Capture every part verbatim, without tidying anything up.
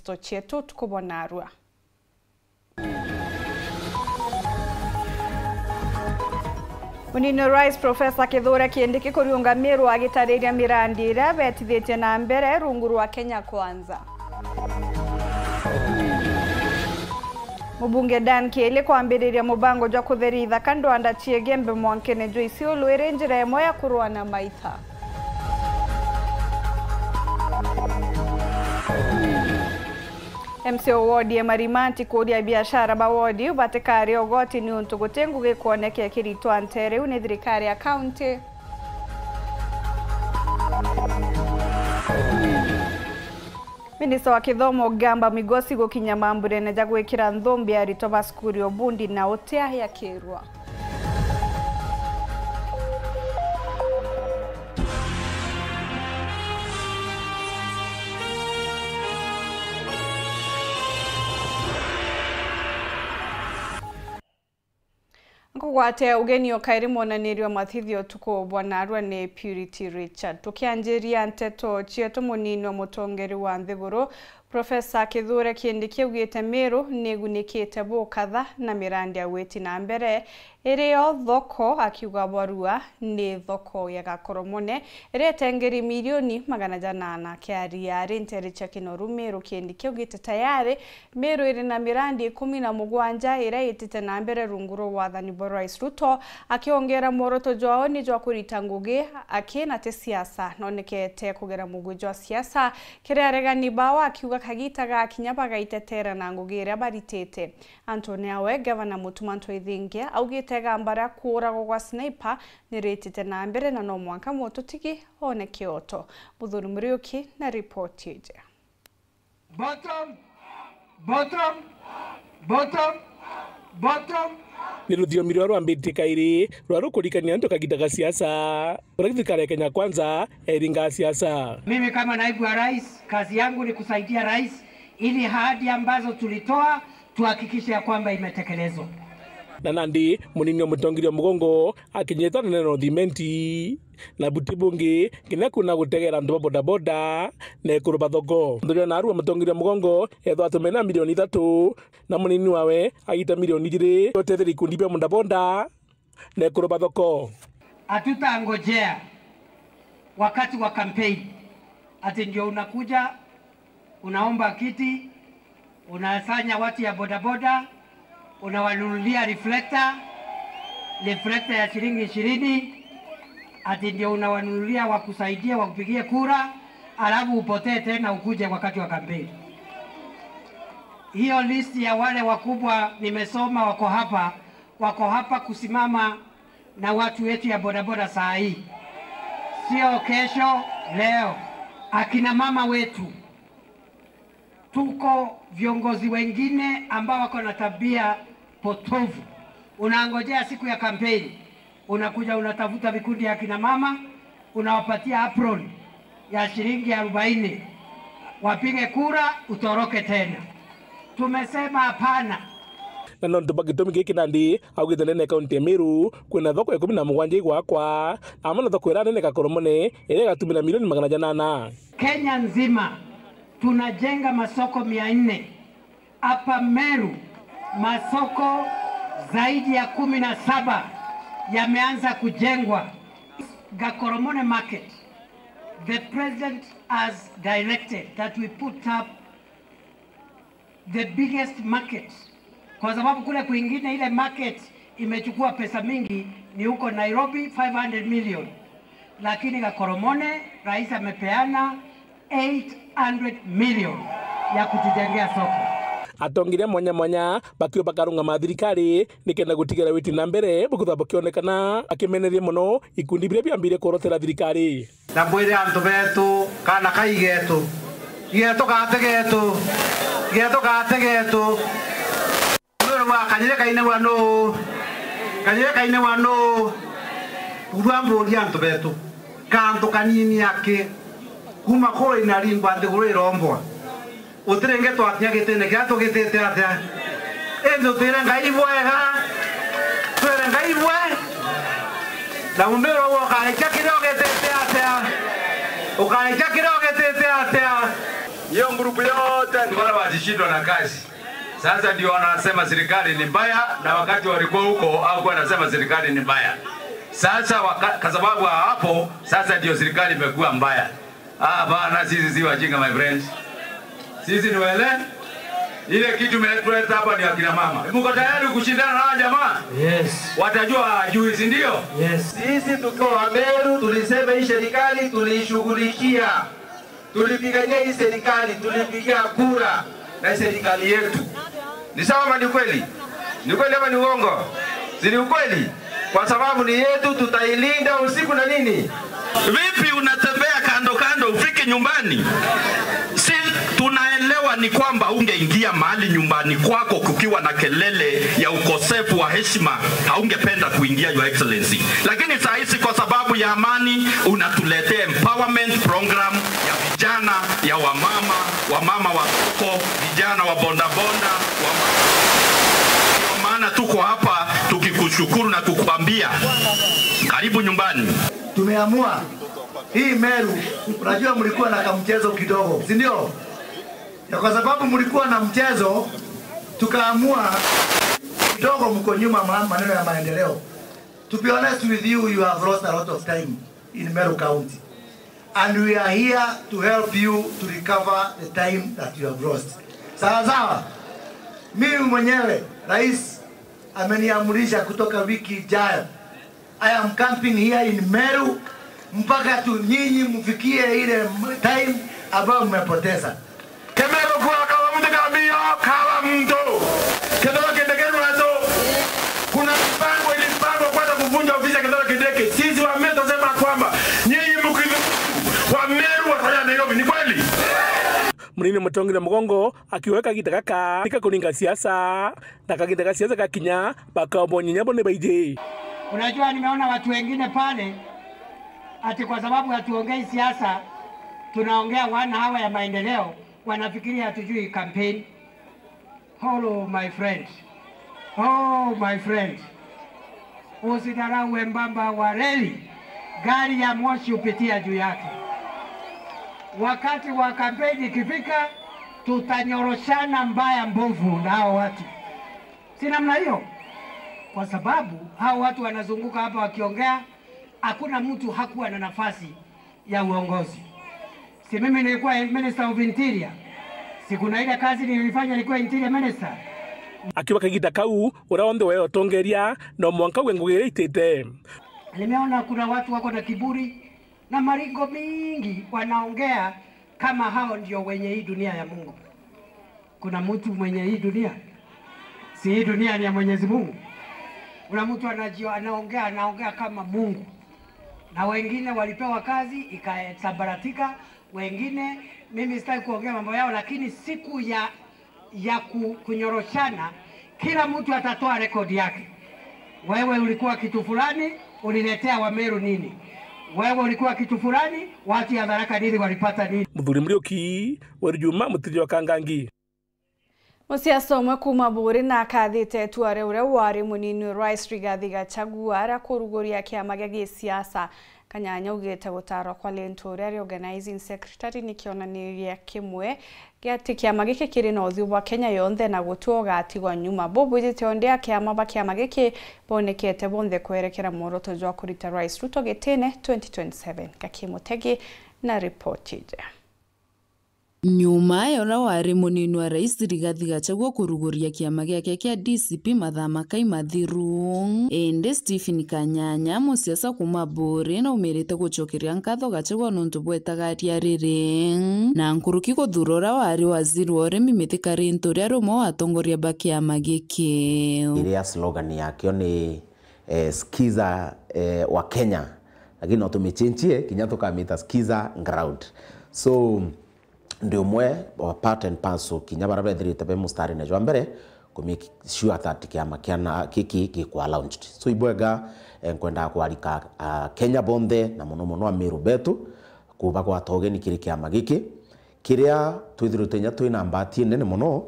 nteto cietu utuku bwa narua. Munini wa Rais Professor Kithure Kindiki kuriunga Meru agitariria mirandi iria betithitie na mbere rungu rwa Kenya Kwanza. Mubunge Dan Kiili kwambiriria mubango jwa kutheria ithaka ndwanda cia Igembe mwankene jwa Isiolo iri njira imwe ya kurua na maitha. M C A wa wodi ya Marimanti kuuria biashara ba wodi batikari ugoti niuntu guti ngugi kwoneka ikiritwa nteere iu ni thirikari ya kaunti. Minista wa kithomo Gamba Migosi gukinya mamburene ja gwikira nthumbi aritwa ba cukuru ya Obundi na utia yakirwa. Nkugwate ugeni o kairi mwonanirio wa mathithio utuku bwa narua ni Purity Richard. Tukianjiria nteto cietu, munini wa mutongeri wa nthiguru, Professor Kithure Kindiki augite Meru ni igunikite bukatha na mirandi ya gwiti na mbere, irio thoko akiuga bwarua ni thoko ya Gakoromone iria itengeri milioni magana janana. Akiaria ari nteere cia Kinoru Meru, Kindiki augite tayari Meru iri na mirandi ikumi na mugwanja iria itite na mbere rungu rwa wathani bwa Rais Ruto, akiongera mworoto jwao ni jwa kurita ngugi aki na ti siasa. Nonekete kugera mugwi jwa siasa kiri aregani bao, akiuga kagita gakinya bagaitetera na ngugi iria baritite. Antone awe, Gavana Mutuma Ntwithingia augite igamba ria kuuragwa gwa sniper niritite na mbere na no mwanka mututigi one kioto. Muthuri Muriuki na ripoti iji. Bottom, bottom, bottom, bottom. Ni ruthiomi ruria rwambitie kairi ruria rukurikania antu kagita ga siasa, kuria thirikari ya Kenya Kwanza eringaa siasa. Mimi kama naibu wa rais, kazi yangu ni kusaidia rais ili ahadi ambazo tulitoa tuhakikishe ya kwamba imetekelezwa. Na nandi munini wa mutongeria mugongo akinyitwa na neno thimenti. Na buti bungi, kinya kuna gutegera antu ba bodaboda na ekuru ba thoko. Nthuri ya narua mutongeria mugongo ethwa atumena milioni ithatu, na munini wawe agita milioni ijiri, utetheria ikundi bia bodaboda na ekuru ba thoko. Hatutangojea wakati wa campaign ati ndio unakuja unaomba kiti, unasanya watu ya bodaboda, unawanunulia reflector, reflector ya shilingi ishirini, ati ndio unawanunulia wakusaidie, wakupigie kura, alafu upotee tena ukuje wakati wa kampeni. Hiyo list ya wale wakubwa nimesoma wako hapa, wako hapa kusimama na watu wetu ya bodaboda saa hii, sio kesho, leo. Akina mama wetu, tuko viongozi wengine ambao wako na tabia potovu. Unangojea siku ya kampeni, unakuja unatafuta vikundi ya akina mama, unawapatia apron ya shilingi arobaini, wapige kura, utoroke tena. Tumesema hapana. Na nontu bwa gitumi giki nandi augite ndene ya kaunti ya Meru kwina thoko ikumi na mugwanja igwakwa, amwe na thoko iria nene Gakoromone iria igatumira milioni magana janana. Kenya nzima tunajenga masoko mia nne. Hapa Meru masoko zaidi ya kumi na saba yameanza kujengwa. Gakoromone market, the president has directed that we put up the biggest market, kwa sababu kule kwingine ile market imechukua pesa mingi ni huko Nairobi, five hundred million, lakini Gakoromone rais amepeana eight hundred million ya kutujengea soko. Atongeria mwanya mwanya bakio bakarungama thirikari nikenda gutigira witi na mbere bukutha bukionekana, akimeneria mono ikundi biria biambire kworotera thirikari. Na mbwire antu betu, kana kai getu, getu gati getu, getu gati getu. Nuru wa kanyire kaine wa nu, kanyire kaine wa nu. Urua mburia antu betu, kantu kanini aki, kuma kuri na rimba nthiguru irombwa. Utiri nge twakinya gitine kiria tugitite atia? Indi utwire Ngai bwega, twire Ngai bwe. Na mumiro uguo ukarikia kiria ugitite atia? Ukarikia kiria ugitite atia? Hiyo grupu yote ni wale walishindwa na kazi. Sasa ndio wanasema serikali ni mbaya, na wakati walikuwa huko hawakuwa wanasema serikali ni mbaya. Sasa waka-, kwa sababu ya hapo, sasa ndio serikali imekuwa mbaya. Ah, hapana, sisi si wajinga, my friends. Sisi ni wele. Ile kitu imetuleta hapa ni akina mama. Mko tayari kushindana na hawa jamaa? Yes. Watajua hawajui, si ndio? Yes. Sisi tukiwa Wameru tulisema hii serikali tuliishughulikia. Tulipigania hii serikali, tulipigia kura na serikali yetu. Ni sawa ama ni kweli? Ni kweli ama ni uongo? Si ni ukweli? Kwa sababu ni yetu, tutailinda usiku na nini? Vipi unatembea kando kando ufike nyumbani? Si tunaelewa ni kwamba ungeingia mahali nyumbani kwako kukiwa na kelele ya ukosefu wa heshima, haungependa kuingia, Your Excellency. Lakini saa hizi kwa sababu ya amani, unatuletea empowerment program ya vijana, ya wamama, wamama wa soko, vijana wa bodaboda, wa... Ndio maana tuko hapa tukikushukuru na kukuambia, karibu nyumbani. Tumeamua hii Meru, unajua mlikuwa na kamchezo kidogo, si ndio? Ya kwa sababu mlikuwa na mchezo, tukaamua kidogo mko nyuma ma-, maneno ya maendeleo. To be honest with you, you have lost a lot of time in Meru County. And we are here to help you to recover the time that you have lost. Sawa sawa? Mimi mwenyewe, rais ameniamrisha kutoka wiki ijayo. I am camping here in Meru mpaka tu nyinyi mfikie ile m-, time ambayo mmepoteza. Kemeru kwa kawa mtu kamio, kawa mtu. Kethira Kindiki rwetu, kuna mipango ilipangwa kwenda kuvunja ofisi ya Kethira Kindiki. Sisi Wameru tunasema kwamba nyinyi mkithubutu, Wameru watawala Nairobi. Ni kweli? Munini Mutongeria Mugongo akiuga kagita gaka ni ka kuringa siasa, na kagita ga siasa gakinya, bakabonyenya bo ni baiji. Unajua, nimeona watu wengine pale ati kwa sababu hatuongei siasa, tunaongea one hour ya maendeleo, wanafikiria hatujui campaign. Hello, my friend. Oh, my friend. Usidharau wembamba wa reli, gari ya moshi hupitia juu yake. Wakati wa kampeni ikifika, tutanyoroshana mbaya mbovu na hao watu. Si namna hiyo? Kwa sababu hao watu wanazunguka hapa wakiongea, hakuna mtu hakuwa na nafasi ya uongozi. Si mimi nilikuwa Minister of Interior? Si kuna ile kazi nilifanya nikiwa Interior Minister? Akiuga kagita kau, uria wonthe we utongeria, no mwanka uge ngugi iria itite. Nimeona kuna watu wako na kiburi na maringo mingi, wanaongea kama hao ndio wenye hii dunia ya Mungu. Kuna mtu mwenye hii dunia? Si hii dunia ni ya Mwenyezi Mungu? Kuna mtu anajio-, anaongea, anaongea kama Mungu. Na wengine walipewa kazi, ikasambaratika, wengine, mimi sitaki kuongea mambo yao, lakini siku ya, ya ku-, kunyoroshana, kila mtu atatoa rekodi yake. Wewe ulikuwa kitu fulani, uliletea Wameru nini? Wewe ulikuwa kitu fulani, watu ya Tharaka Nithi walipata nini? Muthuri Muriuki, Weru Juma, Mutithio wa Kangangi. Musiasa umwe kuuma Buuri na akathite itua ria uria wari munini wa Rais Rigathi Gachagua ria kuruguria kiama gia gisiasa. Kanyanya augite gutaarwa kwa Linturi aria Organizing Secretary ni kionanio gia kimwe gia ati kiama giki kiri na uthiu bwa Kenya yonthe na guti ugatigwa nyuma. Bubu ijite o ndia akiama ba kiama giki bonekete bonthe kwerekera mworoto jwa kurita Rais Ruto gitine twenty twenty-seven. Gaki Mutegi na ripoti iji. Nyuma ya uria wari munini wa Rais Rigathi Gachagua kuruguria kiama giake kia D C P mathaa makai mathiru, indi Stephen Kanyanya, musiasa kuuma Buuri, naumirite gucokeria nkatho Gachagua nontu bwa itagaria riri, na nkuruki kuthuura uria wari waziri wa urimi Mithika Linturi ari umwe wa atongoria ba kiama giki. Iria slogan yakio ni, eh, Skiza, eh, wa Kenya, lakini no tumichenjie kinya tukamita Skiza Ground. So, ndi umwe wa part and parcel kinya baria bethirite be mustarine jwa mbere ku make sure that kiama kia na giki gikwa launched. So ibwega, eh, nkwendaga kwarika, ah, Kenya bonthe na muno muno Ameru betu kubagwata ugeni kiri kiama giki kiria twithirite inya twina mbati nene muno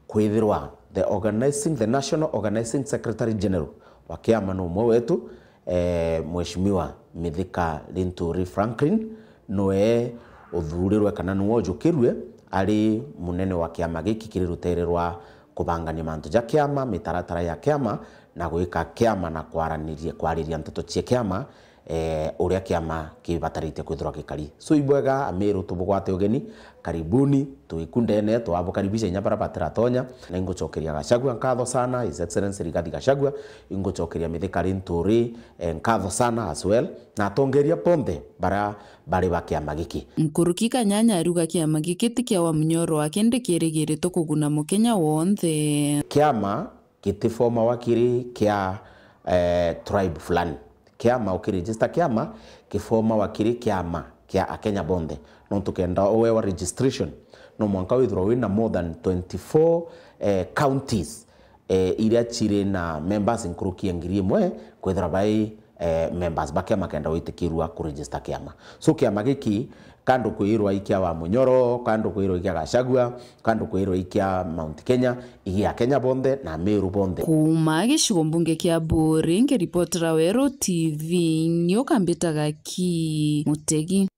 kwithirwa the organizing, the national organizing secretary general wa kiama ni umwe wetu, eh, Mheshimiwa Mithika Linturi Franklin, nwe uthurirwe kana nwe ujukirue Ari munene wa kiama giki kiri rutere rwa kubangania mantu ja kiama, mitaratara ya kiama, na gwika kiama na kwaraniria, kwariria nteto cia kiama, eh, uria kiama kibatarite kwithirwa gikari. So, ibwega Amiru, tubugwate ugeni, karibuni, twiku ndene, twabukaribisha inya bara batiratonya, na ingucokeria Gachagua nkatho sana, His Excellency Rigathi Gachagua, ingucokeria Mithika Linturi, eh, nkatho sana as well, na atongeria bonthe bara bari ba kiama giki. Nkuruki Kanyanya aruga kiama giki ti kia wa munyoro wake, ndi kirigiritwe kuguna Mukenya wonthe. Kiama gitifomawa kiri kia, eh, tribe fulani. Kiama ukiregister kiama, kifomawa kiri kiama kia Akenya bonthe. Nontu kenda uewa registration, no mwanka withirwa wina more than twenty-four, eh, counties, eh, iria ciri na members nkuruki ya ngiri imwe kwithirwa bai, eh, members ba kiama kenda witikirua kuregister kiama. So kiama giki, kando kwirwa ikia wa Munyoro, kando kwirwa ikia Gachagua, kando kwirwa ikia Mount Kenya, igia Kenya bonthe na Meru bonthe. Kuuma gicigo mbunge kia Buuri, ngiripotera Weru T V, ni ukambitaga ki Mutegi.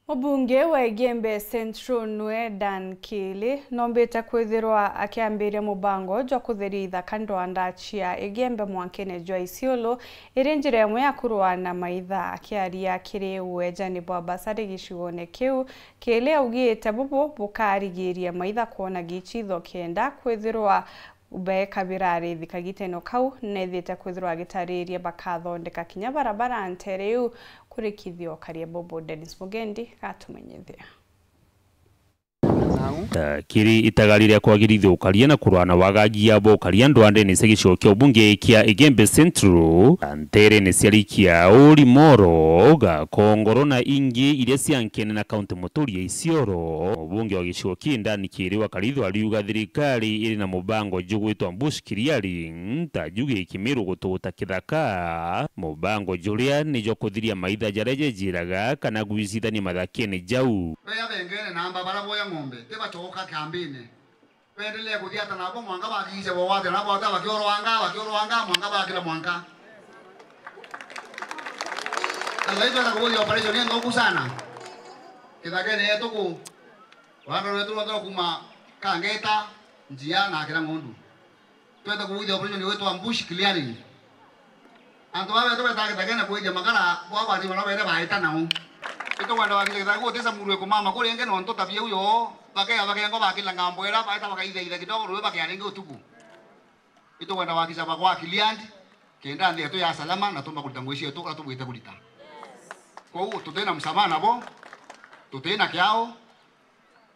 Mubunge wa Igembe Central nwe Dan Kili nombite kwithirwa akiambiria mubango jwa kutheria ithaka ndwanda cia Igembe mwankene jwa Isiolo, iri njira imwe ya kurua na maitha. Akiaria kiri uejani bwa basari gicigone kiu, Kili augite bubu bukarigiria maitha kwona gichitho kenda kwithirwa beeka birarithi kagitene kau, nethite kwithirwa agitariria bakathondeka kinya barabara ntere iu kurikithia ukaria bubu. Dennis Mugendi gatumenyithia. Kiri itagari ria kwagirithia ukaria na kurwana wagagia bwa ukaria ndwandene cia gicigo kia ubunge kia Igembe Central, nterene cia Rikia, Uri, Moro, Gakongoro na ingi iria cia nkene na kaunti muturi ya Isiolo. Mubunge wa gicigo kii Dan Kili wa Karitho ariuga thirikari iri na mubango jugwitwa bush clearing, ta jugi Kimiru gutuguta kithaka, mubango juria ni jwa kuthiria maitha jaria jejiraga kana gwicithania mathakene jau. Beya bengene namba bara boya ng'ombe, tibacoka kambine. Bendelee kuthiata nabo mwanka bakiice bogwatira nabo ata bakiorwanga, bakiorwanga, mwanka bakira mwanka. Na thai twenda kubuthia operation ni nthuku sana. Kithakene yetu ku, rwanda rwetu rwonthera kuma Kangeta, Njia na Kira Ng'ondu. Twenda kubuthia operation gwitwa bush clearing. Antu baba betu betaga githakene kwithia makara, bo bathima no bere baita nao. Itukwenda wakinya githaka gutisa muru ikumama kuri ingi nontu tabia uyo, bakea bakengo bakila ngambo ira, baita bakaithaitha kidogo, rui bakea ringi utuku. Itukwenda wakinya bagwa cleared, kenda nthi yetu ya salama, na tumba kurita ngui cietu, uria tubwite kurita. Kwou tutina msamaha nabo, tutina kiao,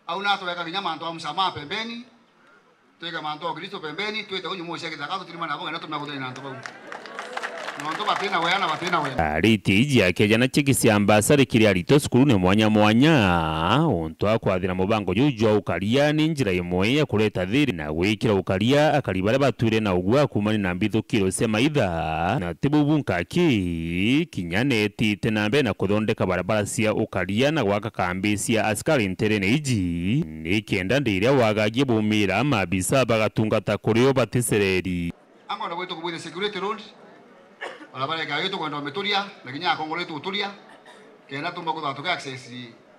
Au na tweka kinya mantu a msamaha pembeni, twike mantu a Ukristo pembeni, twite unyumu cia githaka, tutirimane nabo, kenda tume kuthina antu bau. Nontu batina wea na batina wea. Aritie iji akeja na cheki cia mbasari kiri arito cukuru ni mwanya mwanya. Untu a kwathira mubango juu jwa ukaria ni njira imwe ya kureta thiri na gwikira ukaria akari baria batwire na ugua kumania na mbithukiro cia maitha. Na ti buu bunka ki, kinya netite na mbere na kuthondeka barabara cia ukaria na gwaka kambi cia askari nterene iji, ni kenda ndi iria wagagia bumira maabisa bagatungata kuri o baticereri. Ango na gwitu kubwire security road, barabara ikayo tukwenda umituria, na kinya akongoro itu uturia, kenda tumba kutha tuke access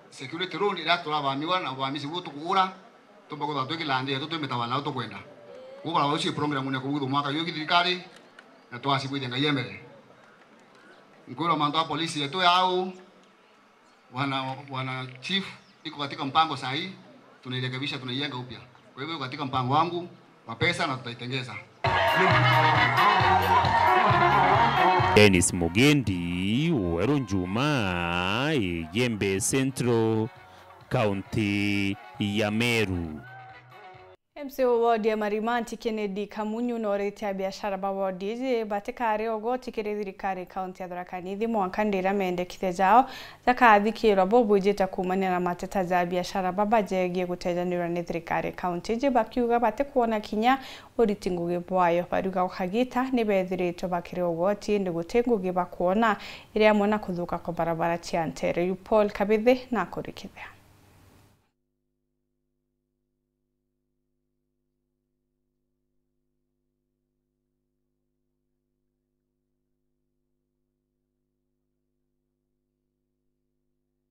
security road iria turabamiwa na ubamisi bu tukuura, tumba kutha twikila nthi yetu twi mitawala au tukwenda. Kuo barabara icio i program ne kubuthwa mwaka uyu githirikari, na twacibwithia Ngai e mbere. Nkwirwa mantu a polisi yetu ya au, Bwana, Bwana Chief, iko katika mpango saa hii, tunairekebisha, tunaijenga upya. Kwa hivyo iko katika mpango wangu wa pesa na tutaitengeza. Dennis Mugendi, Weru Njuma, Igembe Central, County ya Meru. M C A wa ward ya Marimanti, Kennedy Kamunyu, noritie abiashara ba ward iji batikare ugoti kiri thirikari kaunti ya Tharaka Nithi mwanka ndiria mendekithia jao jakathikirwa bo bwijite kuumania na mateta ja abiashara baba jegie gutejanirwa ni thirikari kaunti iji, bakiuga batikwona kinya uriti ngugi bwayo. Bariuga gwa kagita ni bethiritwe bakiri ugoti, indi guti ngugi bakwona, iri amwe na kuthuka kwa barabara cia ntere. Yu Paul Kabithi na kurikithia.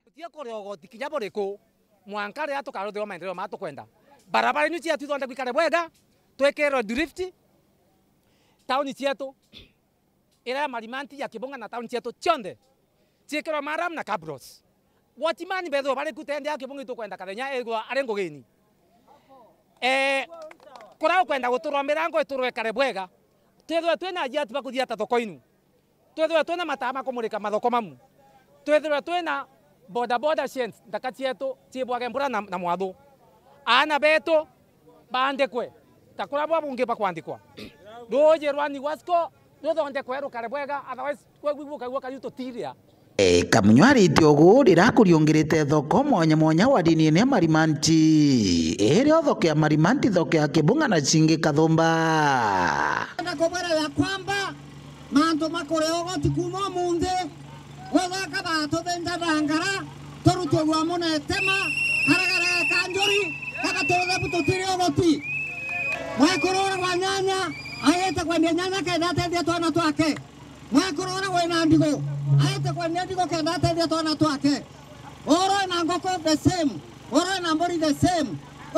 Tutie kuria ugoti kinya buriku. Mwanka riria tukaruthirwa maendeleo maa tukwenda. Barabara inu cietu ithondekwe ikare bwega, twikirwe drift, tauni cietu, iria ya Marimanti, ya Kibunga na tauni cietu cionthe, ciikirwe maram na cabros. Watchman bethirwe bari ku tende ya Kibunga itukwenda kathenya ethirwa ari ngugini. Eh, kuria ukwenda guturwa mirango iturwe ikare bwega, twithirwe twina ajiati ba kuthiata thoko inu. Twithirwe twina mataa ma kumurika mathoko mamu. Twithirwe twina boda boda sheds, nthaka cietu ciibwage mbura na, na mwathu. Aana betu baandikwe ta kuria bwa bungi bakwandikwa. Ruuji rwa Niwasco ruthondekwe rukare bwega, otherwise gwe gwi gukaigua kariu tutiria. E, Kamunywa aritie ugu riria akuriungirite thoko mwanya mwanya wa dini ya Marimanti, irio thoko ya Marimanti, thoko ya Kibunga na cingi Kathumba. Kwenda kubwira ya kwamba mantu ma kuria ugoti kuuma umunthi, guthaka batuthinja thangara, turutwe guamuna itema, karagara ya kanjuri, gagatuthe bu tutiri ugoti. Mwekuru uria wa nyanya, aite kwendia nyanya kenda atethia twana twake. Mwekuru uria wina ndigu, aite kwendia ndigu kenda atethia twana twake. Uria wina nguku the same, uria wina mburi the same.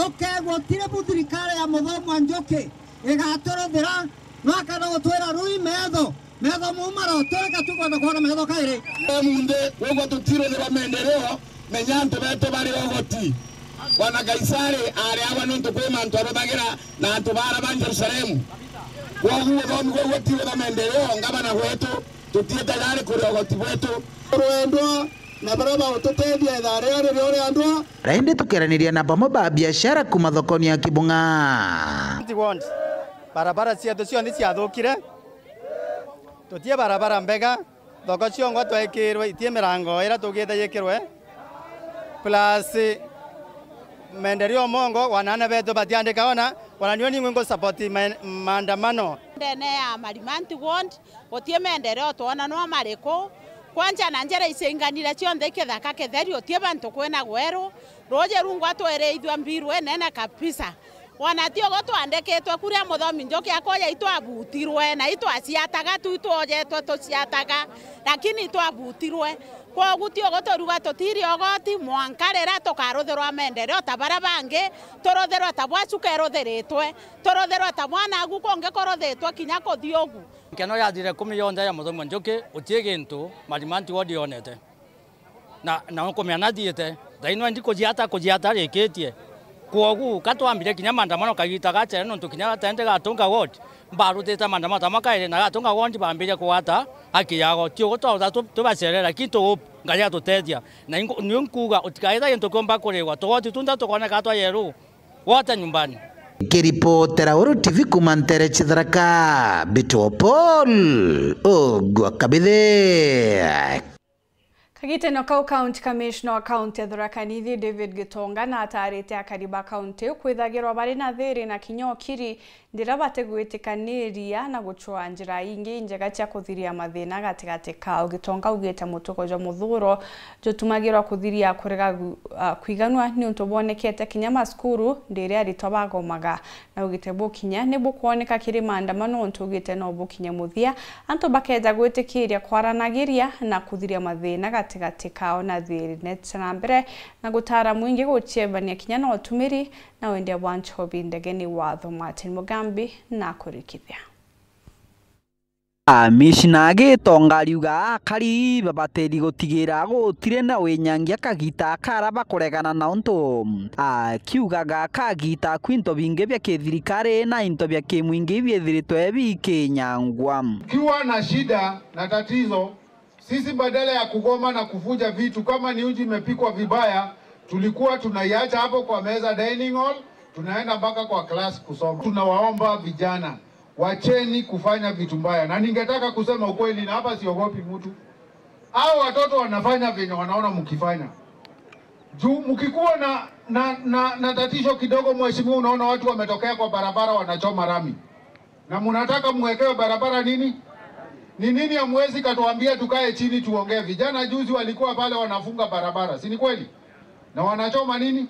Ukegwa utiri bu thirikari ya Muthomi wa Njuki igaturuthira, no akana gutwira rui metho, metho mumaro, tureka tukwenda kwona metho kairi. Umunthi, ugwe tutiruthira maendeleo, menya antu betu bari ugoti. Bwana Kaisari ari agwa nontu kwi mantu aruthagira na antu bara ba Jerusalemu. Kwogu uthomi gwe gutiruthira maendeleo, ngabana gwetu, tutiite gari kuria ugoti bwetu. Rwendwa na baria bagututethia ithaa riria ririo riandwa. Raindi tukeraniria na bamwe ba biashara kuuma thokoni ya Kibunga. Ward, barabara cietu cionthe ciathukire, tutie barabara mbega, thoko ciongwa twaikirwe itie mirango iria tugite yikirwe, plus maendeleo mongo, wanana betu batiandika ona, ona nio ningwe ngu support ma-, maandamano. Ndene ya Marimanti Ward, gutie maendeleo twona no mariku. Kwanja na njira icinganire cionthe, kithaka kitheri, utie bantu kwina gweru. Ruuji rungwa twirithua mbiru inene kabisa. Ona ti ugu twandikitwe kuria Muthomi Njuki akoja itwabutirwe, na itwaciataga tu, itwojetwe tuciataga, lakini itwabutirwe. Kwogu ti ugu turuga tutiri ugoti, mwanka riria tukaruthirwa maendeleo ta baria bangi, turuthirwe ta bwa cuka iruthiritwe, turuthirwe ta bwa nagu kungi kuruthitwe kinya kuthi ugu. Nkeno yathire kumi yonthe ya Muthomi wa Njuki, gutie gintu Marimanti Ward yonete. Na, na nkumenya nathiite, thaino ndi kujiata, kujiata rikitie. Kwogu, ka twambire kinya maandamano kagita gachere, nontu kinya tende gatunga ward, mbarutite maandamano ta makairi na gatunga ward bambire kugwata haki yao. Ti ugu twautha tu-, tubacerera, lakini tu hope Ngai atutethia. Na ingu-, niu nkuuga, utikaitha gintu kiumba kurigwa, tugoti tunthe tukoneka twa yeru, wote nyumbani. Kiripotera Uru T V kuuma ntere Chitharaka, Mbitwo Paul Ogwa Kabithe. Kagitene kau, County Commissioner wa County ya Tharaka Nithi, David Gitonga, natarite akari ba county iu kwithagirwa bari na thiri na kinya ukiri ndiria batigwitikaniria na gucwaa njira ingi injega cia kuthiria mathina gatigati kao. Gitonga augite mutugo jwa muthuro jutumagirwa kuthiria kurega gu-, ah, kwiganua niuntu bwonekete kinya macukuru ndiria aritwa bagomaga. Na ugite bukinya ni bukwoneka kiri maandamano, untu ugite no bukinye muthia, antu bakeja gwitikiria kwaranagiria na kuthiria mathina gatigati kao na thiri. Nete na mbere na gutara mwingi guciebania kinya na utumiri na wendia bwa nchobi ndegeni watho. Martin Mugambi na kurikithia. Kamishna Gitonga ariuga akari babatiri gutigira gutiri na winyangia kagita kara bakuregana na untu akiugaga kagita kwi into bingi bia kithirikari na into bia kimwingi biithiritwe bikinyangwa. Ukiwa na shida na tatizo, sisi badala ya kugoma na kuvuja vitu, kama ni uji imepikwa vibaya, tulikuwa tunaiacha hapo kwa meza, dining hall, tunaenda mpaka kwa class kusoma. Tunawaomba vijana, wacheni kufanya vitu mbaya. Na ningetaka kusema ukweli, na hapa siogopi mtu. Hao watoto wanafanya venye wanaona mkifanya. Juu mkikuwa na, na, na, na tatisho kidogo, mheshimiwa, unaona watu wametokea kwa barabara wanachoma rami. Na mnataka mwekewe barabara nini? Ni nini hamwezi katuambia tukae chini tuongee? Vijana juzi walikuwa pale wanafunga barabara, si ni kweli? Na wanachoma nini?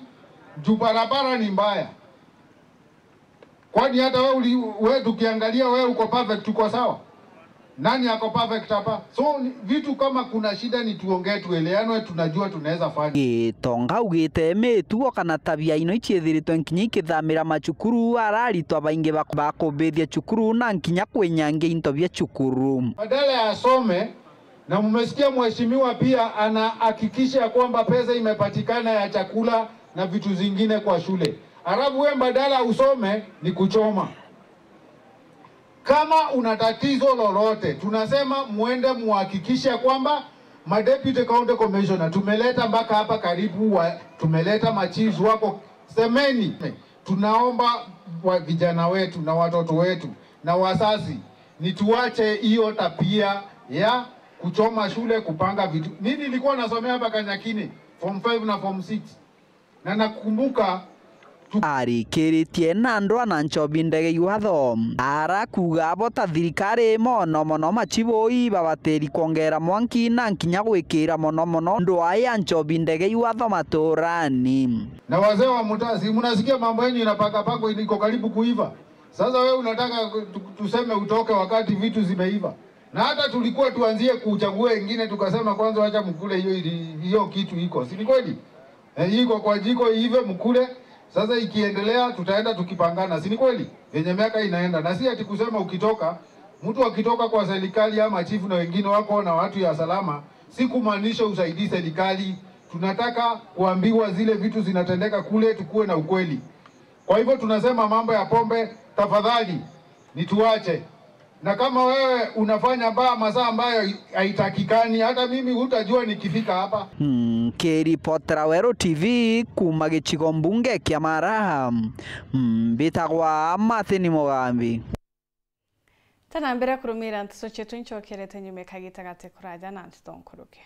Juu barabara ni mbaya. Kwani hata we uli-, we tukiangalia we uko perfect, uko sawa? Nani ako perfect hapa? So, ni, vitu kama kuna shida ni tuongee, tueleanwe, tunajua tunaweza fanya. Gitonga augite mitugo kana tabia ino iciithiritwe nkinya ikithamira macukuru, araritwa baingi bak-, bakumbithia cukuru na nkinya kwinyangia into bia cukuru. Badala ya asome, na mmesikia mheshimiwa pia anahakikisha kwamba pesa imepatikana ya chakula na vitu zingine kwa shule. Alafu we badala usome ni kuchoma. Kama una tatizo lolote, tunasema muende muhakikishe kwamba ma deputy county commissioner tumeleta mpaka hapa karibu wa, tumeleta machiefs wako semeni. Tunaomba wa vijana wetu na watoto wetu na wazazi, ni tuache hiyo tabia ya kuchoma shule, kupanga vitu. Mimi nilikuwa nasomea hapa Kanyakini, form five na form six. Na nakumbuka tu- Arikiritie na ndwa na Nchobi Ndegei watho, arakuga abo ta thirikari mono mono machiboi babatiri kwongera mwanki na nkinya gwikira mono mono ndwa ya Nchobi Ndegei watho maturani. Na wazee wa mtaa, si mnasikia mambo yenu inapaka pako, iko karibu kuiva. Sasa wewe unataka tu-, tuseme utoke wakati vitu zimeiva? Na hata tulikuwa tuanzie kuchagua wengine, tukasema, "Kwanza wacha mkule hiyo ili-, hiyo kitu iko." Si ni kweli? Eh, iko kwa jiko hivyo, mkule. Sasa ikiendelea, tutaenda tukipangana. Si ni kweli? Venye miaka inaenda. Na si ati kusema ukitoka, mtu akitoka kwa serikali ama chifu na wengine wako na watu ya salama, si kumaanisha usaidii serikali. Tunataka kuambiwa zile vitu zinatendeka kule, tukuwe na ukweli. Kwa hivyo tunasema mambo ya pombe, tafadhali, ni tuache. Na kama wewe unafanya mbaya masaa ambayo haitakikani, hata mimi hutajua nikifika hapa. Nkiripotera Weru T V kuuma gicigo mbunge kia Maraha, mbitagwa Martin Mugambi. Tana mbere kurumira nteto cietu, ncokerete nyuma kagita gati kuraja na nteto nkuruke.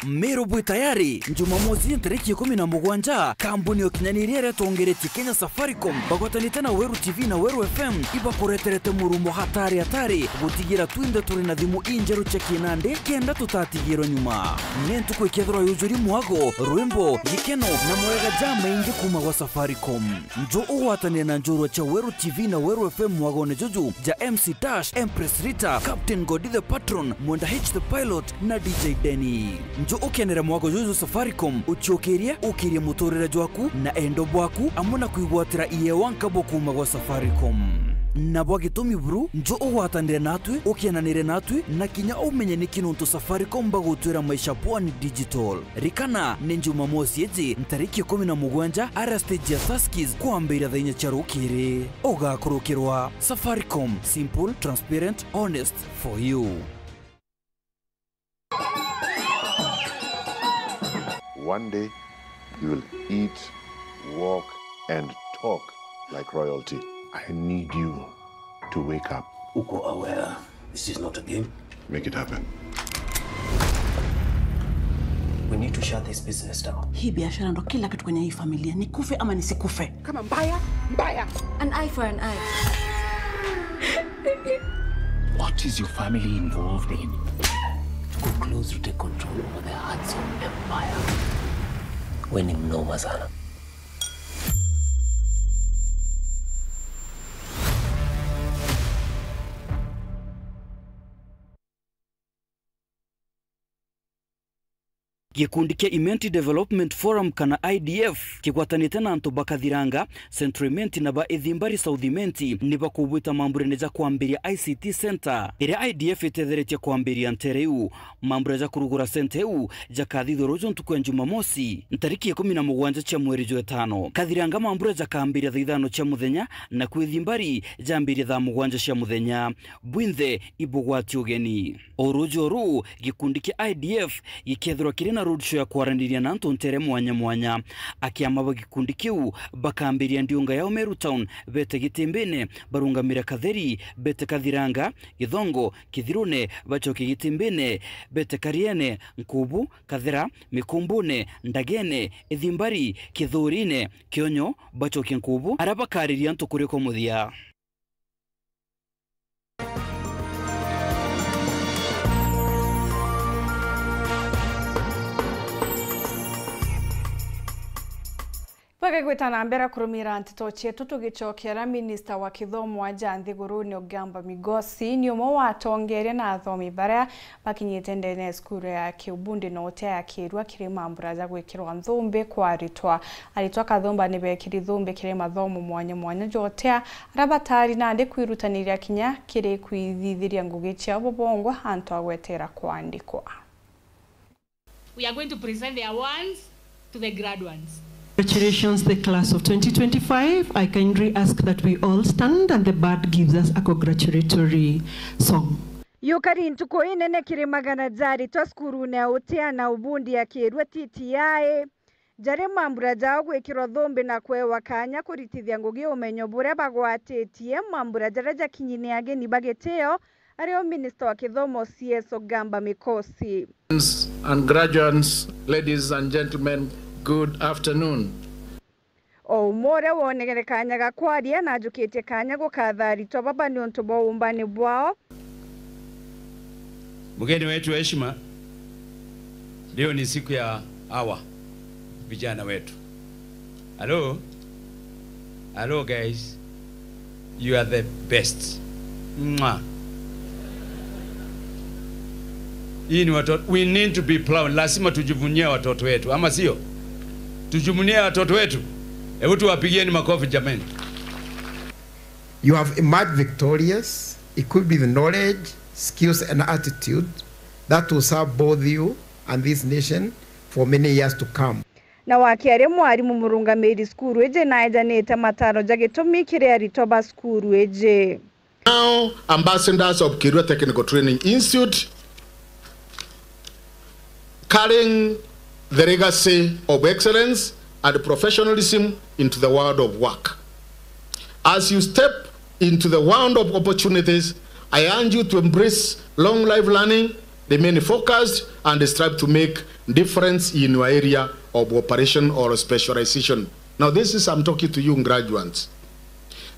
Meru bwi tayari, Jumamosi ntariki ikumi na mugwanja, kambuni ya ukinyaniria iria itongeretie Kenya Safaricom bagwatanite na Weru T V na Weru F M ibakureterete murumo hatari hatari, gutigira twinthe turi na thimu injeru cia kinandi kenda tutatigirwe nyuma. Ni ntuku ikethirwa yujuri mwago, rwimbo, gikeno na mawega jamaingi kuuma gwa Safaricom. Njo ugwatanire na njorua cia Weru T V na Weru F M mwagone juju ja M C Dash, Empress Rita, Captain Godi the Patron, Mwenda H the Pilot na D J Denny. Njo ukenere mwago juju Safaricom, uciukirie, ukirie muturire jwaku na endo bwaku, amwe na kwigwatira iewa nkabo kuuma gwa Safaricom. Na bwa gitumi buru, njo ugwatanire natwi, ukienanire natwi, na kinya umenye niki nontu Safaricom bagutwira maisha poa ni digital. Rikana, ni Jumamosi iji, ntariki ikumi na mugwanja, ara stage ya Tuskys, kwambiria thaa inya cia rukiri. Ugakurukirwa. Safaricom, simple, transparent, honest, for you. One day, you will eat, walk, and talk like royalty. I need you to wake up. Uko aware this is not a game? Make it happen. We need to shut this business down. Hii biashara ndo kila kitu kwenye hii familia. Nikufe ama nisikufe. Kama mbaya, mbaya. An eye for an eye. What is your family involved in? Tuko close to take control over the hearts of empire. We ni mnoma sana. Gikundi kia Imenti Development Forum kana I D F kigwatanite na antu ba Kathiranga, Central Imenti na ba Ithimbari South Imenti ni bakubwita mamburene ja kwambiria I C T Centre, iria I D F itetheretie kwambiria ntere iu. Mambura ja kurugura centre iu jakathithua ruju ntuku ya Jumamosi, ntariki ikumi na mugwanja cia mweri jwa itano. Kathiranga mambura jakambiria thaa ithano cia muthenya, na kwi Ithimbari jambirie thaa mugwanja cia muthenya. Bwinthe ibugwati ugeni. O ruju ru, gikundi kia I D F gikethirwa kiri na roadshow ya kwaraniria na antu ntere mwanya mwanya. Akiama ba gikundi kiu bakambiria ndiunga yao Meru Town, bete Gitimbine, barungamira Katheri, bete Kathiranga, Githongo, Kithirune, bacoke Gitimbine, bete Kariene, Nkubu, Kathera, Mikumbune, Ndagene, Ithimbari, Kithurine, Kionyo, bacoke Nkubu, aria bakariria antu kuri kwa muthia. Tugigwita na mbere kurumira nteto cietu, tugicokera, minista wa kithomo aja nthigurune Ogamba Migosi ni umwe wa atongeria na athomi baria bakinyite ndene ya cukuru ya Kiubundi na utia ya Kirua kiri mambura ja gwikirwa nthumbi kwa aritwa. Aritwa kathumba ni bekiri thumbi kiri mathomo mwanya mwanya ja utia, aria batari nandi kwirutaniria kinya kiri kwithithiria ngugi ciao bobongwa antu a gwetera kwandikwa. We are going to present the awards to the graduates. Congratulations, the class of twenty twenty-five. I kindly ask that we all stand and the band gives us a congratulatory song. Yukari ntuku inene kiri magana ja aritwa cukurune ya utia na ubundi ya Kirua T T I, jari mambura jao gwikirwa thumbi na kwewa kanya kuritithia ngugi umenyo buria bagwatitie, mambura jaria jakinyi ni ageni ba gitio, ario minista wa kithomo C S Ogamba Mikosi. And graduates, ladies and gentlemen, good afternoon. O umwe uria wonere kanya ga kwaria, najukitie kanya gukatha aritwa baba niuntu bwa uumbani bwao. Mgeni wetu wa heshima, leo ni siku ya hawa vijana wetu. Hello? Hello, guys. You are the best. Mwah. Hii ni watoto, we need to be proud. Lazima tujivunie watoto wetu, ama sio? Tujivunie watoto wetu. Hebu tuwapigieni makofi jameni. You have emerged victorious, equipped with knowledge, skills and attitude that will serve both you and this nation for many years to come. Na wakiaria mwarimu murungamiri cukuru iji naejanite mataro ja gitumi kiri aritwa ba cukuru iji. Now, ambassadors of Kirua Technical Training Institute, carrying the legacy of excellence and professionalism into the world of work. As you step into the world of opportunities, I urge you to embrace long life learning, remain focused, and strive to make difference in your area of operation or specialization. Now, this is, I'm talking to you graduates.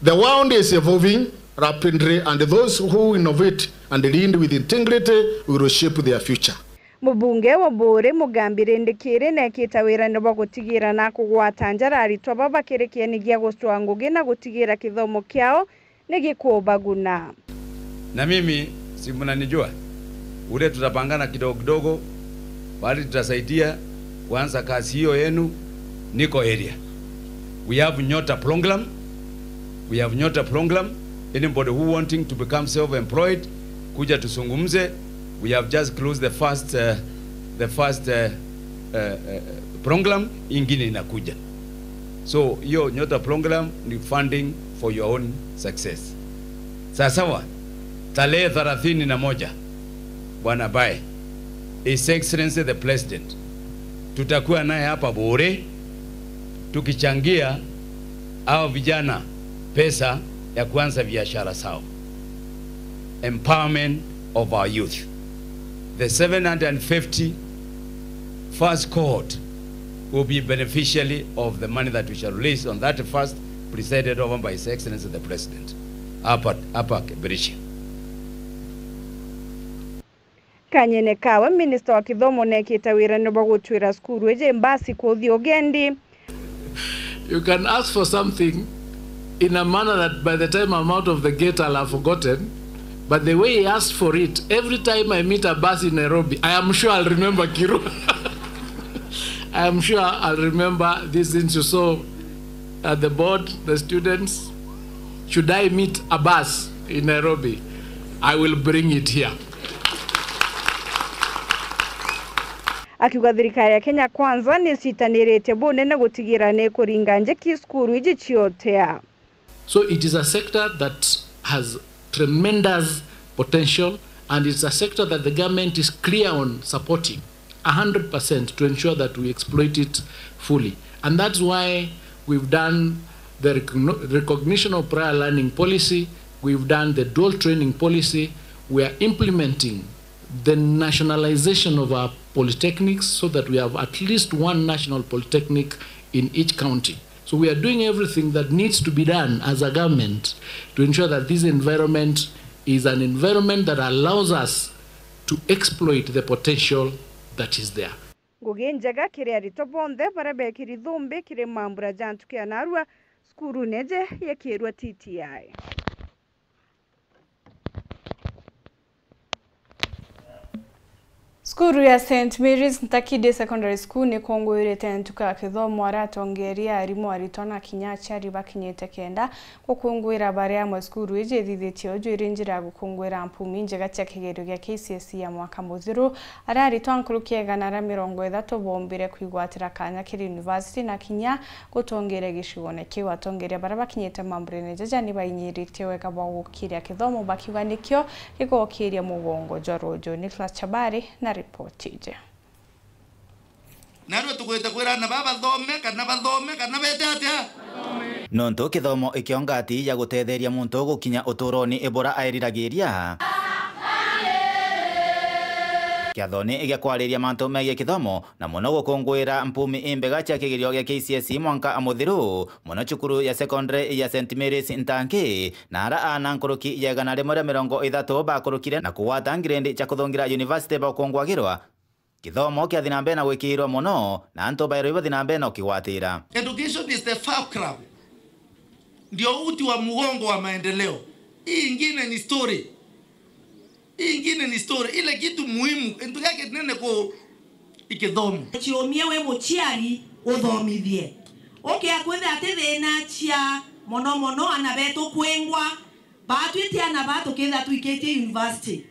The world is evolving rapidly, and those who innovate and lead with integrity will shape their future. Mubunge wa Buuri Mugambi Rindikiri nekite wirane bwa gutigira na kugwata njara aritwa baba kiri kieni gia gucwa ngugi na gutigira kithomo kiao ni gikubaguna. Na mimi, si mnanijua, ule tutapangana kidogo kidogo, bali tutasaidia kuanza kazi hiyo yenu, niko area. We have Nyota program. We have Nyota program. Anybody who wanting to become self-employed, kuja tuzungumze. We have just closed the first, uh, the first, uh, uh, uh, program, ingine inakuja. So, hiyo Nyota program ni funding for your own success. Sawa sawa, tarehe thelathini na moja, Bwana Bae, His Excellency the President, tutakuwa naye hapa Buuri tukichangia hao vijana pesa ya kuanza biashara zao. Empowerment of our youth. The seven hundred and fifty first cohort will be beneficiary of the money that we shall release on that first, presided over by His Excellency the President. Hapa, hapa Kibirichi. Kanyene kawe, minista wa kithomo nekite wirane bwa gutwira cukuru iji mbasi kuthi ugendi. You can ask for something in a manner that by the time I'm out of the gate, I'll have forgotten. But the way he asked for it, every time I meet a bus in Nairobi, I am sure I'll remember Kirua. I am sure I'll remember these things you saw at the board, the students. Should I meet a bus in Nairobi, I will bring it here. Akiuga thirikari ya Kenya Kwanza nicitaniritie bunene gutigira ni kuringa njiki cukuru iji ciotea. So it is a sector that has tremendous potential, and it's a sector that the government is clear on supporting a hundred percent to ensure that we exploit it fully. And that's why we've done the recogno-, recognition of prior learning policy, we've done the dual training policy, we are implementing the nationalization of our polytechnics so that we have at least one national polytechnic in each county. So we are doing everything that needs to be done as a government to ensure that this environment is an environment that allows us to exploit the potential that is there. Ngugi njega kiri aritwa bonthe baria beekiri thumbi kiri mambura ja ntuku ya naarua cukurune je ya Kiirua T T I. Cukuru ya Saint Mary's Ntakidi Secondary School nikungwirite ntuku ya kithomo, aria atongeeria, arimu, aritwa na kinya aciari bakinyite kenda gukungwira bari amwe. Cukuru iji ithithitie uju iri njira ya gukungwira mpumi njega cia kigerio gia K C S E ya mwaka muthiru, aria aritwa nkuruki ya igana ria mirongo ithatu boombire kwigwatira kanya kiri university na kinya gutongeeria gicigone kiu. Atongeeria baria bakinyite mamburene jaja ni bainyiritie wega bwa gukiria kithomo, bakiuga nikio gigokiria mugongo jwa ruuju. Nicholas Chabari na ripoti iji. Narua tukwite kwira aana baa bathome, kana bathome, kana beete atia? Nontu kithomo ikio ngati ya gutetheria muntu gukinya utuuroni buria airiragiria. Kiathoni gia kwariria mantu megie kithomo, na mono gukungwira mpumi imbega cia kigerio gia K C S E mwanka muthiru, mono cukuru ya secondary ya Saint Mary's Ntangi, na ara aana nkuruki ya igana rimwe ria mirongo ithatu bakurukire na kugwata ngirendi cia kuthungira university bakungwagirwa. Kithomo kiathi na mbere na gwikirwa mono, na antu bairwa ibathi na mbere na ukigwatira. Education is the fulcrum, ndio uti wa mgongo wa maendeleo. Hii ingine ni story. Hii ingine ni story. Ile kitu muhimu, kintu gia kinene ku ikithomo. Ciumie wi muciari uthomithie. Ukia kwithira ati thina cia mono mono ana betu kwingwa, baatwite ana baa tukithira twikitie university.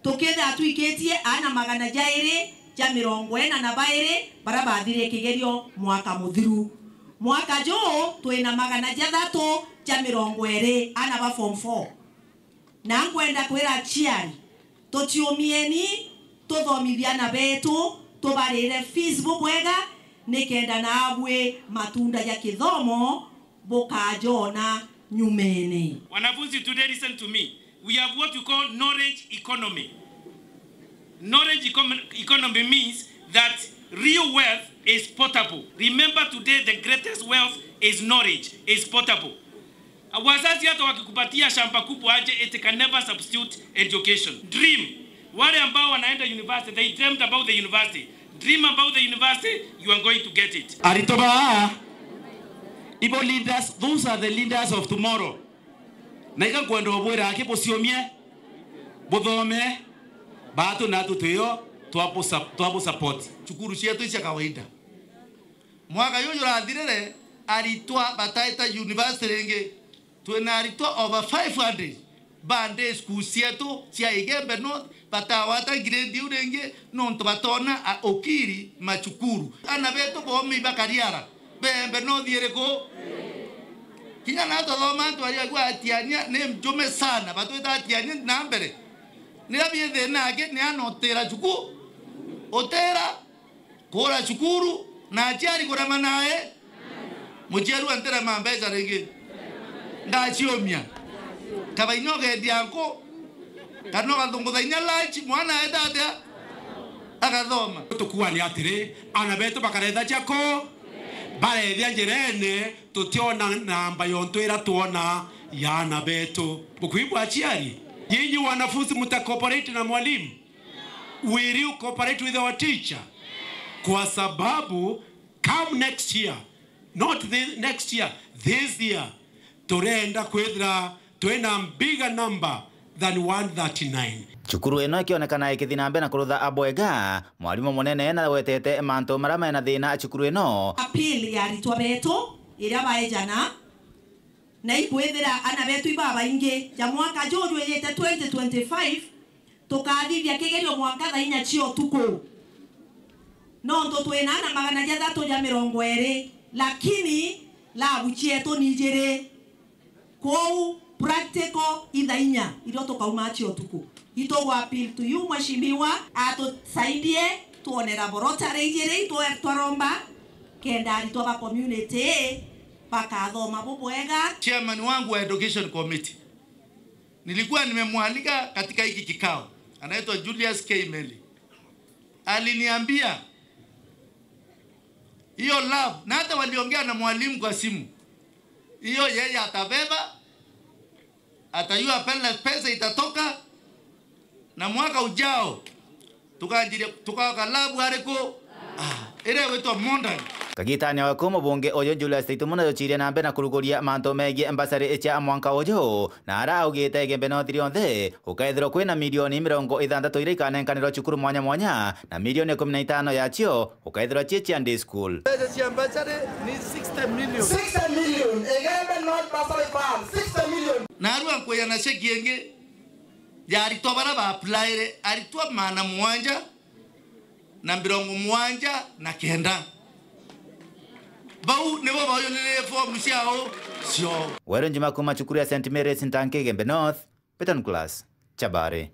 Tukethira twikitie aana magana jairi ja mirongo ina na bairi baria baathirie kigerio mwaka muthiru. Mwaka juu twina magana jathatu ja mirongo iri aana ba form four. Na nkwenda kwira aciari, tutiumieni, tuthomithie aana betu, tubarire fees bubwega, nikenda naabui matunda ja kithomo bukajona nyumene. Wanafunzi, today listen to me. We have what we call knowledge economy. Knowledge econ-, economy means that real wealth is portable. Remember today, the greatest wealth is knowledge, is portable. Wazazi hata wakikupatia shamba kubwa aje, it can never substitute education. Dream. Wale ambao wanaenda university, they dreamt about the university. Dream about the university, you are going to get it. Aritwa baa, ibo leaders, those are the leaders of tomorrow. Na iga nkwenda ubwira aki buciumie, buthome, baatu natu twio twabu-, twabu support. Cukuru cietu icia kawaida. Mwaka juju jurathirire, aritwa bataita university ringi. Twina aritwa over five hundred ba day school cietu cia Igembe North batagwata grade iu ringi, nontu batona a ukiri macukuru. Ana betu bomi bakariara, bembe no thiiriku? Kinya na tuthoma antu aria agu atiania ni njume sana, batwita atiania na mbere. Niria bi thina aki ni anotira cuku, utira, kura cukuru, na aciari kurema nae. Muciari wa ntirema mbeca ringi, ndaciumia. Kaba inya ugendia nku, kana ugathungutha inya lunch, mwana aeta atia? Agathoma. Tukuuga ni atiri, aana betu bakaretha ciako, barethia njirene, tutiona namba yontu ira twona ya aana betu. Bukwigua aciari? Nyinyi wanafunzi mta cooperate na mwalimu? Will you cooperate with our teacher? Kwa sababu come next year, not this next year, this year, turenda kwithira twina bigger number than one thirty-nine. Cukuru ino ikionekana ikithi na mbere na kurutha abwega, mwarimu munene na wetete mantu maria mena thina cukuru ino. Appeal ya aritwa betu iria baejana, na ikwithira ana betu ibabaingi ja mwaka juju ijite twenty twenty-five, tukathithia kigerio mwanka thaa inya cia utuku. Nontu twina ana magana jathatu ja mirongo iri, lakini labu cietu ni ijiri. Kwou practical i thaa inya irio tukauma cia utuku. Itugwa appeal to you, Mheshimiwa, atusaidie twone laboratory ijiri itwe twaromba, kenda aritwa ba community bakathoma bubwega. Chairman wangu wa education committee, nilikuwa nimemwalika katika hiki kikao, anaitwa Julius K Meli. Aliniambia hiyo lab, na hata waliongea na mwalimu kwa simu, hiyo yeye atabeba, atajua pale pesa itatoka, na mwaka ujao tukanjiria, tukaoka lab ariku? Ah, iria igwitwa Modern. Kagitani o gaku, mubunge uyu Julius Taituma najucirie na mbere na kuruguria mantu megie mbacari cia mwanka uyu, na ara augite Igembe North rionthe gukaethirwa kwina milioni mirongo ithanthatu iria ikanenkanirwa cukuru mwanya mwanya, na milioni ikumi na itano yacio gukaethirwa cii cia day school. Mbeca cia mbacari ni sixty million. Sixty million, Igembe North Bursary Fund, sixty million. Narua nkwija na ceki ingi ya aritwa baria ba applyire, aritwa maana mugwanja na mirongo mugwanja na kenda. Bau nibo baujurire fomu ciao cio. Weru Njuma kuma cukuru ya Saint Mary's Ntanki, Igembe North, Beton Class, Chabari.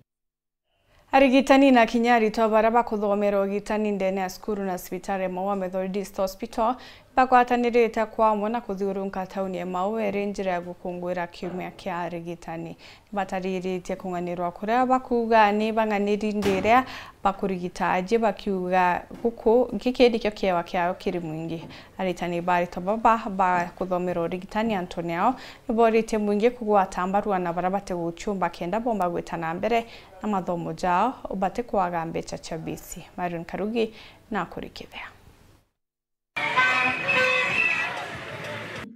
Arigitani na kinya aritwa baria bakuthomera urigitani ndene ya cukuru na cibitari ya Maua Methodist Hospital bagwatanirite kwa amwe na kuthiurunka tauni ya Maua iri njira ya gukunguira kiumia kia arigitani. Nibatariritie kung'anirwa kuria bakuuga ni bang'aniri ndi iria bakurigita aji, bakiuga guku giki nikio kiewa kiao kiri mwingi. Aritani ba aritwa baba ba kuthomera urigitani antuni ao niboritie mwingi kugwata mbaru ana baria batiguciumba kenda bomba gwita na mbere na mathomo jao batikwaga mbeca cia bisi. Marion Karugi nakurikithia.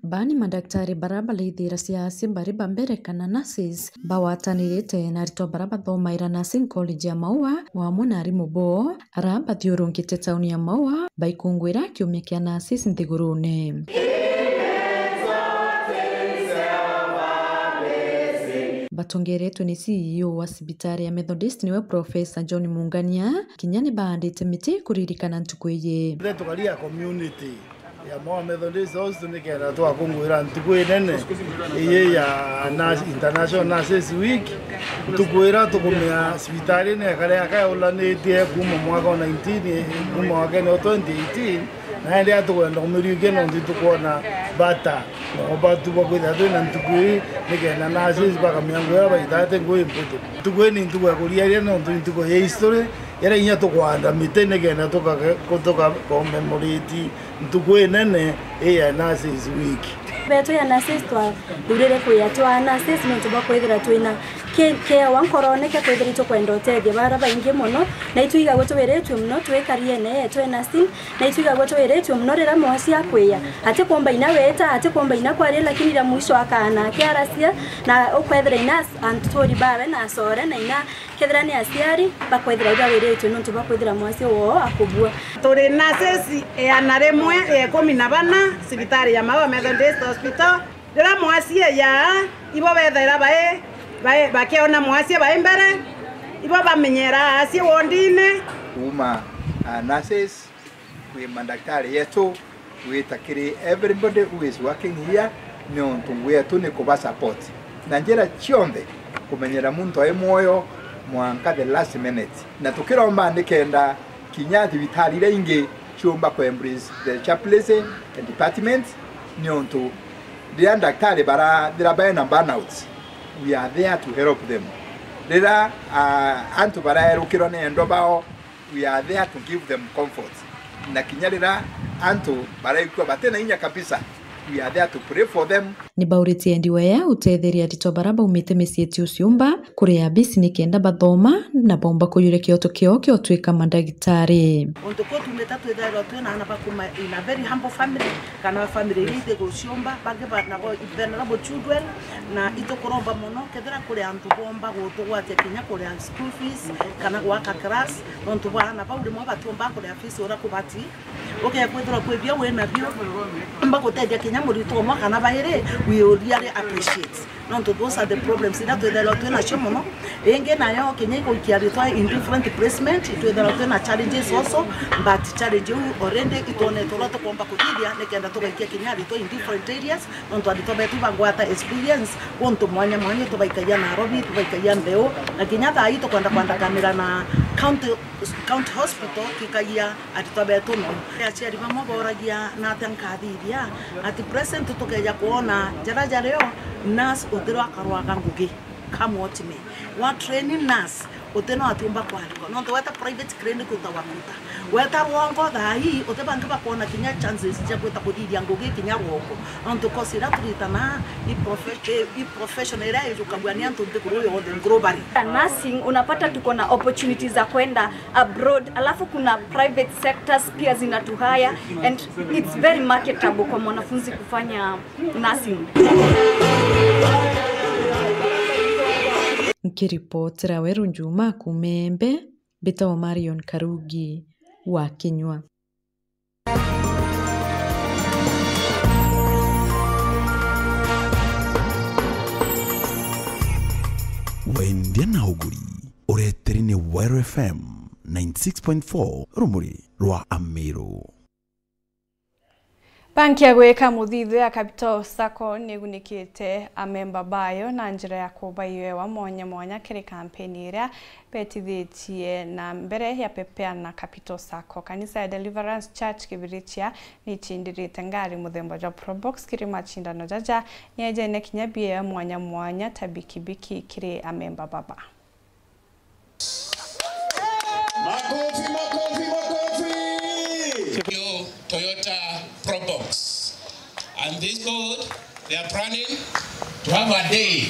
Ba ni mandaktari bara baraithira ciasi bari ba mbere kana nurses, bagwatanirite na aritwa bara bathomaira Nursing College ya Maua, o amwe na arimu bo, ara bathiurungite tauni ya Maua, baikungwira kiumia kia nurses nthigurune. Batongeretwe ni C E O wa cibitari ya Methodist, niwe Professor John Mungania, kinya ni baandite miti kuririkana ntuku iji. Ithe tukaria community ya Maua Methodist Hospital nikenda twakungwira ntuku inene iyi ya Nurse, International Nurses Week, ntuku ira tukumia cibitarine ekare akayulanitie kuma mwaka wa nineteen, kuma mwakene wa twenty eighteen, na indi atukwenda kumiriukia nontu itukwona bata na ubatu bwa kwithira twina ntuku ii nikenda nurses bakamia ngugi iria baitaga ti ngugi mputu. Ntuku ii ni ntuku ya kuriaria nontu ni ntuku ya history, iria inya tukwaanda miti nikenda tuka-, tuka commemorate ntuku inene ii ya Nurses Week. Betu ya nurses twathurire kwia twa nurses nontu bwa kwithira twina ki-, kiewa nkorone kia kwithira itukwenda utethia bara baingi mono, na itwigagua tuwiritue mono twikariene yetu e nursing, na itwigagua twiritue mono riria mwasi akwia atikumba inya wita, atikumba inya kwaria, lakini riria mwisho akaana akiaracia, na ukwethira inya as-, anturi bawe na acore na inya kethira ni aciari, bakwethira ibawiritue nontu bwa kwithira mwasi woo akubua. Turi nurses iana rimwe ria ikumi na bana cibitari ya Maua Methodist Hospital. Riria mwasi eyaa, ibo bethaira bai, bai, bakiona mwasi bai mbere, ibo bamenyera asie wondine. Kuuma, ah, nurses, kwi mandaktari yetu, gwita kiri everybody who is working here, niuntu ngugi yetu ni kuba support na njira cionthe, kumenyera muntu ai mwoyo mwanka the last minute. Na tukiromba nikenda kinya thibitari iria ingi ciumba ku embrace the chaplaincy department, niuntu riria ndaktari barathira baina burnout, we are there to help them. Riria, ah, antu baraerukirwa ni endwa bao, we are there to give them comfort. Na kinya riria antu baraigua batina inya kabisa, we are there to pray for them. Ni bauritie endi wea utetheria aritwa bara baumite micii ti uciumba kuria bisi nikenda bathoma na baumba kuyuria kioto kiao kia utwika mandagitari. Untu kuu tumite twithairwa twina aana bakuma in a very humble family, kana family iria iti guciumba, bangi ba-, nabo vulnerable children, na itukuromba mono kethira kuri antu bomba gutugwatia kinya kuria school fees kana gwaka class, nontu bwa aana bau rimwe batiumba kuria fees uria kubati. Ukekwithirwa kwi bio wina bio, umba gutethia kinya muritwa umwe kana bairi, we will really appreciate. Nontu those are the problems iria twithairwa twi nacio mono. Ingi nayo kinya iguikia aritwa in different placement, itwithairwa twi na challenges also, but challenge iu already itwonete uria tukomba kuthithia nikenda tugaikia kinya aritwa in different areas, nontu aritwa betu ibagwata experience guntu mwanya mwanya, tubaikagia Nairobi, tubaikagia Mbeu, na kinya thaa ii tukwenda kwandakanira na county, county hospital, tuikagia aritwa betu no. Aciari bamwe boragia, "Natia nkathithia?" At present tukeja kwona jara jario, nurse uthirwa akarwaga ngugi. Come what may. Wa train nurse, Uti no atiumba kwaruka. Nontu weta private clinic utagwa kuta. Weta rwongo thaa ii, uti bangi bakwona kinya chances cia gwita kuthithia ngugi kinya rwongo. Nontu course iria turitana i profe-, i, i profession iria ijukagua ni antu nthiguru yonthe globally. Nursing, unapata tuko na opportunities za kwenda abroad, alafu kuna private sectors pia zinatuhire and it's very marketable kwa mwanafunzi kufanya nursing. Nkiripotera Weru Njuma kuuma Embe, mbitagwa Marion Karugi wa Kinyua. Wendia na uguri, ureteri ni Weru F M ninety six point four, rumuri rwa Amiru. Banki ya gwika muthithia ya Capital Sacco ni igunikite amemba bayo na njira ya kuba iwewa mwanya mwanya kiri kampeni iria betithitie na mbere ya Pepeana Capital Sacco. Kanisa ya Deliverance Church Kibirichia ni icindirite ngari muthemba jwa Probox kiri macindano jaja, ni ejene kinya biewa mwanya mwanya ta bikibiki kiri amemba baba. Makofi, makofi, makofi. Toyota Probox. And this board, they are planning to have a day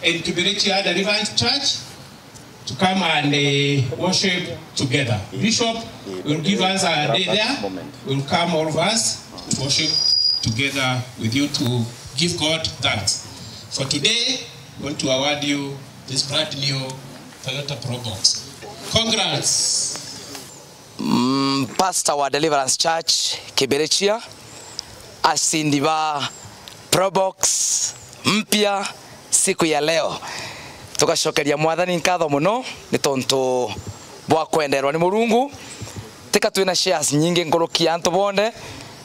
in Kibirichia Deliverance Church to come and, uh, worship together. Bishop will give us a day there. We'll come, all of us, to worship together with you to give God thanks. For today, we want to award you this brand new Toyota Probox. Congrats. Mm, pastor wa Deliverance Church Kibirichia, acindi ba Probox mpya siku ya leo. Tugacokeria Mwathani nkatho mono ni tontu bwa kwenderwa ni Murungu. Tika twina shares nyingi nkuruki ya antu bonthe,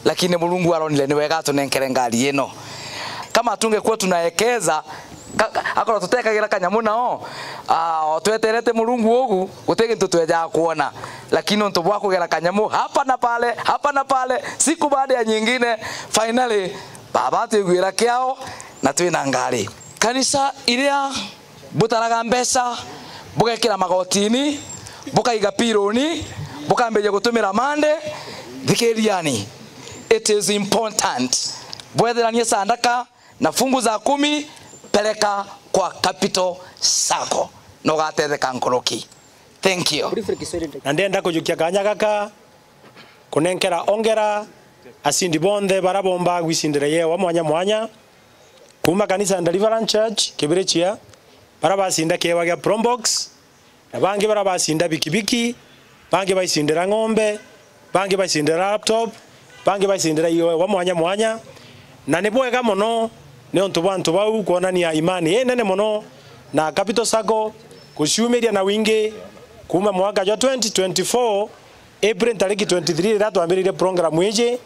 lakini Murungu aronire ni wega atunenkere ngari ino. Kama tungekuwa tunaekeza, ka-, ka-, akorwo tutekagira kanyamu nao, ah, o tweterete Murungu ugu, guti gintu twejaga kwona. Lakini nontu bwa kugera kanyamu hapa na pale, hapa na pale, siku baada ya nyingine, finally, baba atwiguira kiao na twina ngari. Kanisa iria butaraga mbeca, bugekira magotini, bukaiga piloni, bukambiria gutumira mande, thikiriani. It is important. Bwetheranie sandaka na fungu za kumi, peleka kwa Capital Sacco. Na ugatetheka nkuruki. Thank you. Na ndenda kujukia kanya gaka kunenkera ongera acindi bonthe bara bomba gwicindira yewa mwanya mwanya, kuuma kanisa ya Deliverance Church Kibirichia, bara bacinda kiewa gia Probox, na bangi bara bacinda bikibiki, bangi baicindira ng'ombe, bangi baicindira laptop, bangi baicindira iewa mwanya mwanya. Na ni bwega mono ni untu bwa antu bau kwonania imani inene mono na Capital Sacco, guciumiria na wingi kuuma mwaka jwa twenty twenty-four, April ntariki twenty-three, riria twambiririe program iji,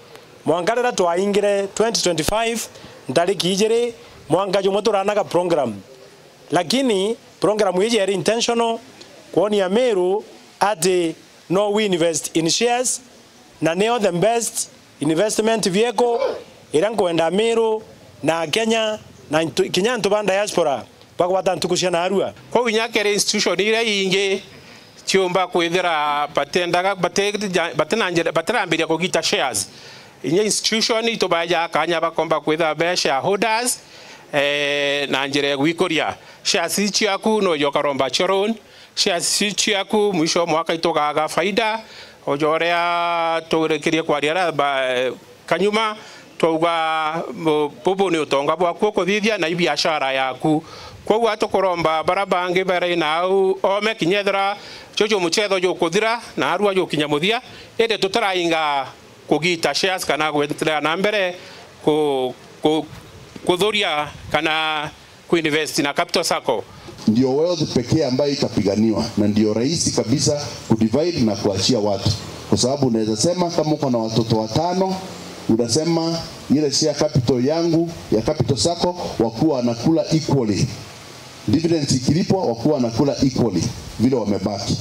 mwanka riria twaingire twenty twenty-five, ntariki ijiri, mwanka jumwe turanaga program. Lakini program iji yari intentional, kwonia Meru ati no we invest in shares, na niyo the best investment vehicle iria nkwenda Meru na Kenya na ntu-, kinya antu ba diaspora bagwata ntuku cia narua. Kwou inya kiri institution iria ingi ciumba kwithira batendaga, bati-, batina njira, batirambiria kugita shares. Inya institution itubaejaga kanya bakomba kwithira be shareholders, eh, na njira ya gwikuria. Shares ici ciaku no uja ukaromba cio loan, shares ici ciaku mwisho wa mwaka itugaga faida, uja uria turikirie kwaria ra-, ba-, kanyuma, twauga bu-, bubu ni utonga bwaku ukuthithia na ibiashara yaku. Kwou atukuromba bara bangi bari na au ome kinya ethira juju mucetho jukuthira na arua jukinya muthia, indi tutarainga kugita shares kana gwendelea na mbere ku-, ku-, kuthuria kana kuinvest na Capital Sacco. Ndio wealth pekee ambayo itapiganiwa, na ndio rahisi kabisa kudivide na kuachia watu, kwa sababu unaweza sema kama uko na watoto watano, unasema ile share capital yangu ya Capital Sacco wakuwa wanakula equally, dividends ikilipwa wakuwa wanakula equally vile wamebaki.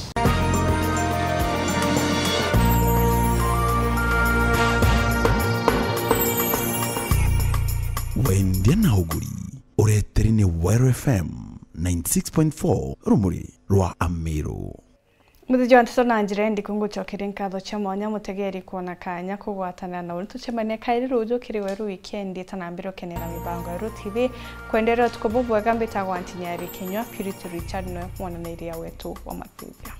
Wendia na uguri. Ureteri ni Weru F M ninety six point four Rumuri rwa Amiru. Muthiji wa nteto na njira indi kungucokeria nkatho cia mwanya mutegeri kwona kanya kugwatanira na uri tucemania kairi ruju kiri weru wikendi itanambire ukenera mibango ya Ruo T V. Kwenderea utuku bubwega, mbitagwa Antinyari Kinyua, Purity Richard niwe mwonaniria wetu wa mathithia.